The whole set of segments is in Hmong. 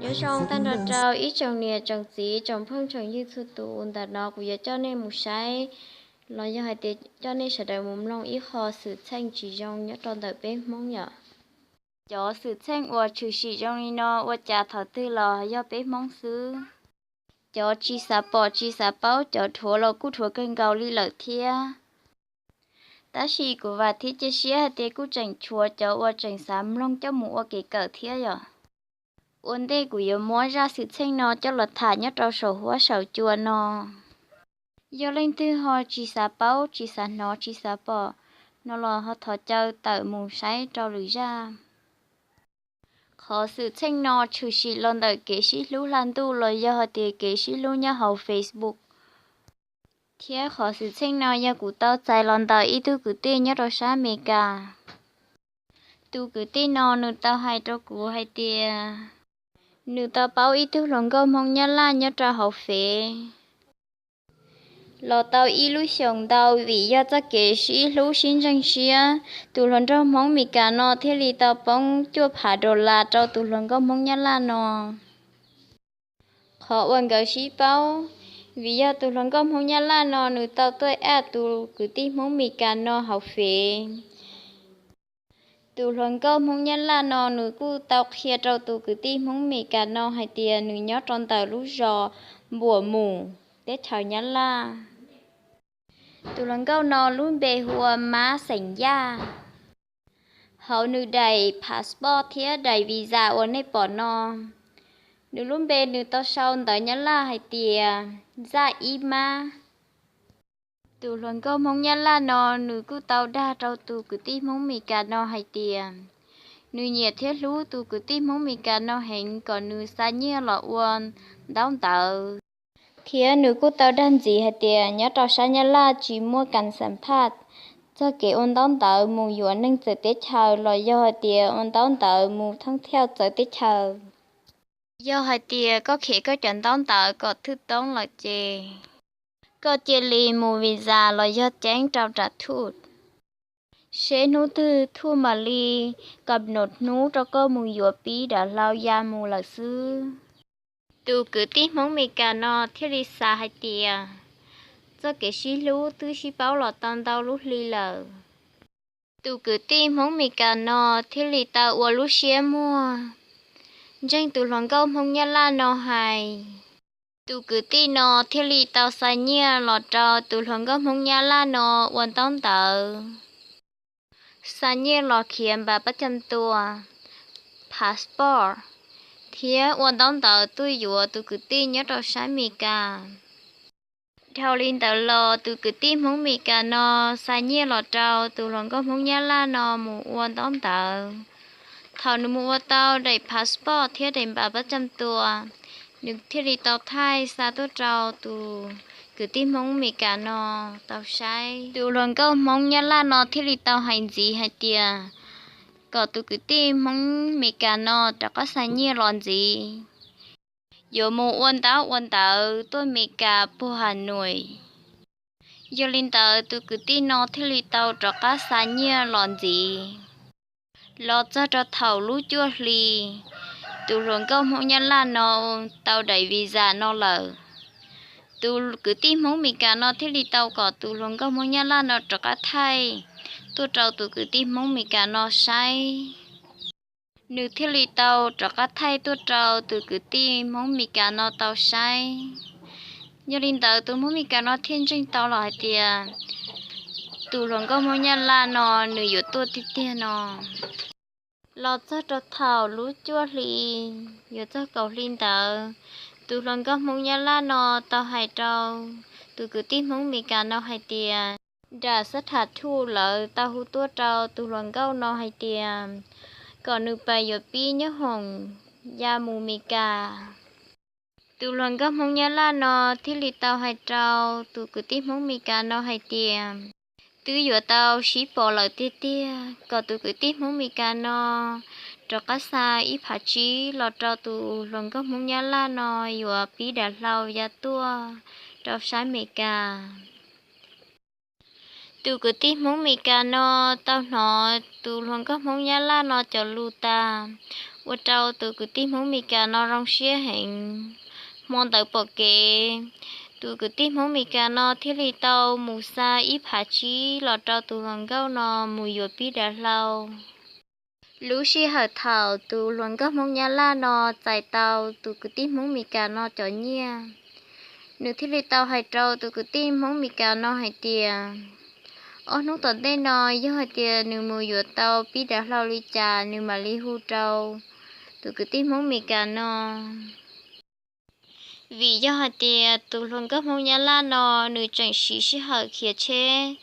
Nyob zoo tag nrho rau ib tsoom niam tsoom txiv tsoom phooj tsoom ywg txhua tus. Ntawm no kuv yuav coj nej mus saib los yog hais tias coj nej sawv daws mus mloog ib qho xwm txheej tsis zoo nyob rau ntawm peb Hmoob yom. Cov xwm txheej uas tshwm sim zoo li no ua cas thaum twg los yog peb Hmoob xwb. Cov tsis xav pom tsis xav paub, cov dhuav los kuj dhuav kawg nkaus li lawm thiab. Tab sis kuv vam thiab cia siab hais tias kuj tseem tshuav cov uas tseem xav mloog coj mus ua kev kawm thiab yom. Ua ntej kuv yuav muab zaj xwm txheej no coj los tham nyob rau saum huab saum cua no. Yog leej twg ho tsis xav paub tsis xav hnov tsis xav pom no los ho thov caw tawm mus saib rau lwm zaj. Qhov xwm txheej no tshwm sim los ntawm kev sib hlub hla ntuj los yog hais tias kev sib hlub nyob hauv Facebook. Thiab qhov xwm txheej no yog kuv tau txais los ntawm ib tug kwv tij nyob rau sab Amelikas. Tus kwv tij no nws tau hais rau kuv hais tias nws tau paub ib tug hluas nkauj Hmoob Nyab Laj nyob rau hauv Fev los tau ib lub xyoos ntau. Vim yog txoj kev sib hlub sib ntseeg siab, tus hluas nraug Hmoob Meskas no thiaj li tau poob cuaj phav dollar rau tus hluas nkauj Hmoob Nyab Laj no. Qhov uas nkawd sib paub, vim yog tus hluas nkauj Hmoob Nyab Laj no nws tau tuaj add tus kwv tij Hmoob Meskas no hauv Fev. Tus hluas nkauj Hmoob Nyab Laj no nws kuj tau qhia rau tus kwv tij Hmoob Meskas no hais tias nws nyob rau ntawm lub zos Npuam Mus, teb chaws Nyab Laj. Tus hluas nkauj no lub npe hu ua Mab xeem Yaj. Hauv nws daim passport thiab daim visa uas nej pom no, nws lub npe nws tau sau ntawv Nyab Laj hais tias Zaj Ib Mab. Tus hluas nkauj Hmoob Nyab Laj no nws kuj tau dag rau tus kwv tij Hmoob Meskas no hais tias nws nyiam thiab hlub tus kwv tij Hmoob Meskas no heev, kom nws xa nyiaj los ua ntaub ntawv. Thiab nws kuj tau dag ntxiv hais tias nyob rau sab Nyab Laj tsis muaj kas xam phaj, txoj kev ua ntaub ntawv mus yuav neeg txawv teb chaws los yog hais tias ua ntaub ntawv mus thoob thiaj txawv teb chaws. Yog hais tias koj khev koj cov ntaub ntawv kom thwj toob lawm ces koj cia li mus visa los yog ceeb rau nram thuj, seb hnub twg thuj mam li kam num hnub rau koj mus yuav pib dav hlau ya mus lawm xwb. Tus kwv tij Hmoob Meskas no thiaj li xav hais tias txoj kev sib hlub twb sib paub los tau ntau lub hli lawm. Tus kwv tij Hmoob Meskas no thiaj li tau ua lub siab muag ntseeg tus hluas nkauj Hmoob Nyab Laj no hais. Tus kwv tij no thiaj li tau xa nyiaj los rau tus hluas nkauj Hmoob Nyab Laj no ua ntaub ntawv, xa nyiaj los khiav npav pab cam tua, passport, thiab ua ntaub ntawv tuaj yuav tus kwv tij nyob rau sab Meskas. Dhau li ntawd los tus kwv tij Hmoob Meskas no xa nyiaj los rau tus hluas nkauj Hmoob Nyab Laj no mus ua ntaub ntawv. Thaum nws mus ua tau daim passport thiab daim npav pab cam tua, nws thiaj li tau thaij xa tuaj rau tus kwv tij Hmoob Meskas no tau saib. Tus hluas nkauj Hmoob Nyab Laj no thiaj li tau hais ntxiv hais tias kom tus kwv tij Hmoob Meskas no rov qab xa nyiaj los ntxiv, yuav mus ua ntaub ua ntawv tuaj Meskas puag Has Nuis. Yog li ntawd tus kwv tij no thiaj li tau rov qab xa nyiaj los ntxiv. Los txog rau thaum lub cuaj hli, tus hluas nkauj Hmoob Nyab Laj no tau daim visa no lawm. Tus kwv tij Hmoob Meskas no thiaj li tau kom tus hluas nkauj Hmoob Nyab Laj no rov qab thaij tuaj rau tus kwv tij Hmoob Meskas no saib. Nws thiaj li tau rov qab thaij tuaj rau tus kwv tij Hmoob Meskas no tau saib. Yog li ntawd tus Hmoob Meskas no thiaj ntseeg tau los hais tias tus hluas nkauj Hmoob Nyab Laj no nws yuav tuaj tiag tiag no. Los txog rau thaum lub cuaj hli, yuav txog kaum hli ntawd, tus hluas nkauj Hmoob Nyab Laj no tau hais rau tus kwv tij Hmoob Meskas no hais tias nram xab tham thuj lawv tau hu tuaj rau tus hluas nkauj no hais tias kom nws pais yuav pib nyob hoom ya mus Meskas. Tus hluas nkauj Hmoob Nyab Laj no thiaj li tau hais rau tus kwv tij Hmoob Meskas no hais tias twb yuav tau sib pom lawm tiag tiag, kom tus kwv tij Hmoob Meskas no rov qab xa ib phav tsib los rau tus hluas nkauj Hmoob Nyab Laj no yuav pib dav hlau ya tuaj rau sab Meskas. Tus kwv tij Hmoob Meskas no tau hnov tus hluas nkauj Hmoob Nyab Laj no cov lus tas, ua rau tus kwv tij Hmoob Meskas no zoo siab heev. Hmo ntawd pom kev, tus kwv tij Hmoob Meskas no thiaj li tau mus xa ib phav tsib los rau tus hluas nkauj no mus yuav pib dav hlau. Lub sij hawm thaum tus hluas nkauj Hmoob Nyab Laj no txais tau tus kwv tij Hmoob Meskas no cov nyiaj, nws thiaj li tau hais rau tus kwv tij Hmoob Meskas no hais tias, ob hnub tom ntej no yog hais tias nws mus yuav tau pib dav hlau li cas nws mam li hu rau tus kwv tij Hmoob Meskas no. Vim yog hais tias tus hluas nkauj Hmoob Nyab Laj no nws tseem siv sij hawm khiav tsheb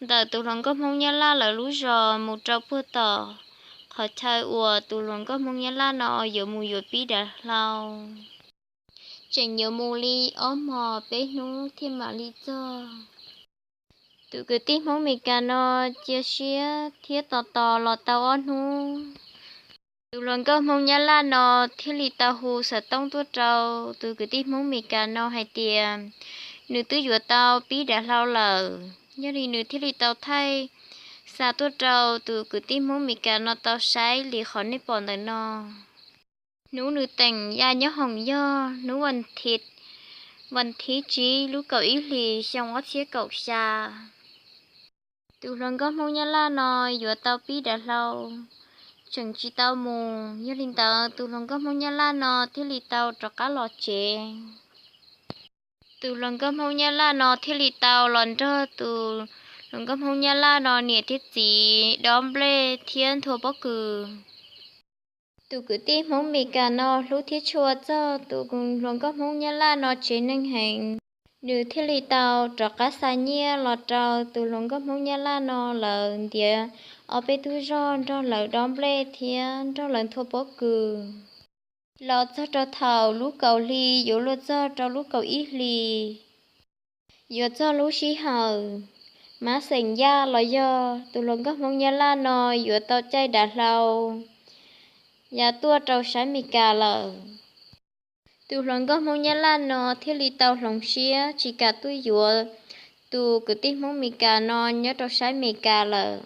ntawm tus hluas nkauj Hmoob Nyab Laj lawv lub zos mus rau puag tom qhov chaw uas tus hluas nkauj Hmoob Nyab Laj no yuav mus yuav pib dav hlau. Tseem yuav mus li ob hmos peb hnub thiaj mam li txog. Tus kwv tij Hmoob Meskas no cia siab thiab tos tos los tau ob hnub. Tus hluas nkauj Hmoob Nyab Laj no thiaj li tau hu xov tooj tuaj rau tus kwv tij Hmoob Meskas no hais tias nws twb yuav tau pib dav hlau lawm, yog li nws thiaj li tau thaij xa tuaj rau tus kwv tij Hmoob Meskas no tau saib li qhov nej pom ntawm no. Hnub nws teem ya nyob hoom yog hnub vas thiv tsib lub kaum ib hlis xyoo ob txhiab kaum xya. Tus hluas nkauj Hmoob Nyab Laj no yuav tau pib dav hlau, tseem tsis tau mus, yog li ntawd tus hluas nkauj Hmoob Nyab Laj no thiaj li tau rov qab los tsev. Tus hluas nkauj Hmoob Nyab Laj no thiaj li tau los nrog tus hluas nkauj Hmoob Nyab Laj no niam thiab txiv dob nplej thiab nthua pob kws. Tus kwv tij Hmoob Meskas no hlub thiab tshua txog tus hluas nkauj Hmoob Nyab Laj no tsev neeg heev, nws thiaj li tau rov qab xa nyiaj los rau tus hluas nkauj Hmoob Nyab Laj no lawv ntiav ob peb tug zog nrog lawv dob nplej thiab nrog lawv nthua pob kws. Los txog rau thaum lub kaum hli yuav luag txog rau lub kaum ib hli, yuav txog lub sij hawm mab xeem yaj los yog tus hluas nkauj Hmoob Nyab Laj no yuav tau caij dav hlau ya tuaj rau sab Mes Kas lawm. Tus hluas nkauj Hmoob Nyab Laj no thiaj li tau hloov siab tsis kam tuaj yuav tus kwv tij Hmoob Mes Kas no nyob rau sab Mes Kas lawm.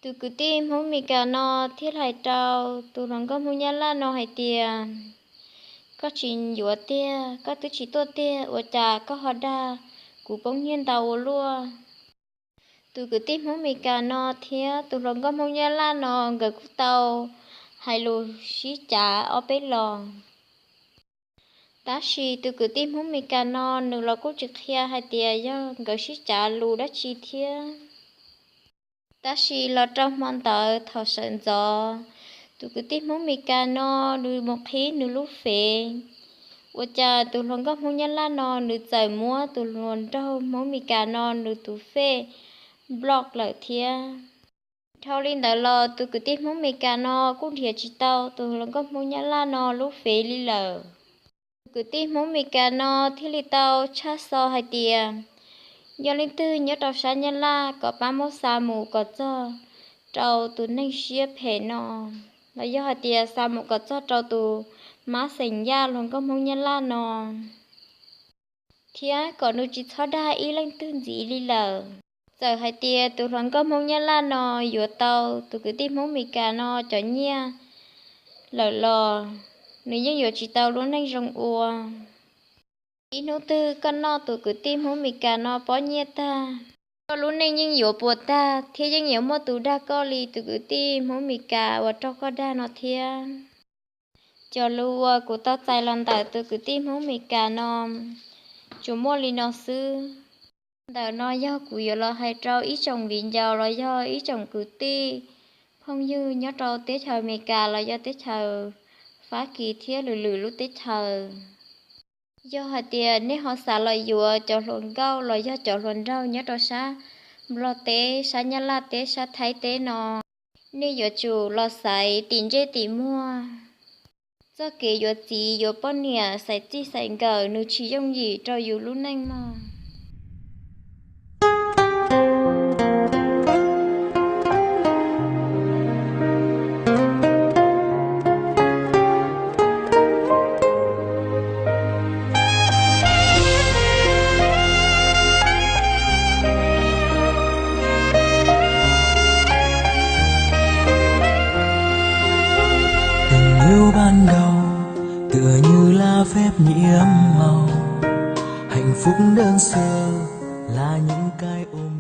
Tus kwv tij Hmoob Mes Kas no thiaj hais rau tus hluas nkauj Hmoob Nyab Laj no hais tias, koj tsis yuav tiag, koj twb tsis tuaj tiag, ua cas koj ho dag kuv poob nyiaj ntau ua luaj? Tus kwv tij Hmoob Mes Kas no thiab tus hluas nkauj Hmoob Nyab Laj no nkawd kuj tau hais lus sib cav ob peb los. Tab sis tus kwv tij Hmoob Mes Kas no nws los kuj tsis qhia hais tias yog nkawd sib cav lus dab tsi thiab. Tab sis los rau hmo ntawd thaum sawv ntxov, tus kwv tij Hmoob Mes Kas no nws mus qhib nws lub fev, ua cas tus hluas nkauj Hmoob Nyab Laj no nws txawm muab tus hluas nraug Hmoob Mes Kas no nws tus fej block lawm thiab. Dhau li ntawd los tus kwv tij Hmoob Mes Kas no kuj nrhiav tsis tau tus hluas nkauj Hmoob Nyab Laj no lub fev li lawm. Tus kwv tij Hmoob Mes Kas no thiaj li tau tshaj xov hais tias, yog leej twg nyob rau sab Nyab Laj kom pab muab xa mus kom txog rau tus neeg siab phem no, los yog hais tias xa mus kom txog rau tus mab xeem Yaj hluas nkauj Hmoob Nyab Laj no, thiab kom nws tsis txhob dag ib leej twg ntxiv li lawm. Txawm hais tias tus hluas nkauj Hmoob Nyab Laj no yuav tau tus kwv tij Hmoob Mes Kas no cov nyiaj lawm los nws yeej yuav tsis tau lub neej zoo ua. Ib hnub twg koj noj tus kwv tij Hmoob Mes Kas no pob nyiaj tag, koj lub neej yeej yuav puas tag thiab yeej yuav muaj tus dag koj li tus kwv tij Hmoob Mes Kas uas raug koj dag no thiab. Cov lus uas kuv tau txais los ntawm tus kwv tij Hmoob Mes Kas no tsuas muaj li no xwb. Ntawm no yog kuv yuav los hais rau ib tsoom viv ncaus los yog ib tsoom kwv tij phooj ywg nyob rau teb chaws Amelikas los yog teb chaws Fab Kis thiab lwm lwm lub teb chaws. Yog hais tias nej ho xav los yuav cov hluas nkauj los yog cov hluas nraug nyob rau sab Nplog teb, sab Nyab Laj teb, sab Thaib teb no, nej yuav tsum los xaiv tim ntsej tim muag. Txoj kev yuav txiv yuav poj niam xaiv txij xaiv nkawm nws tsis yooj yim rau yus lub neej mog. Hạnh phúc đơn sơ là những cái ôm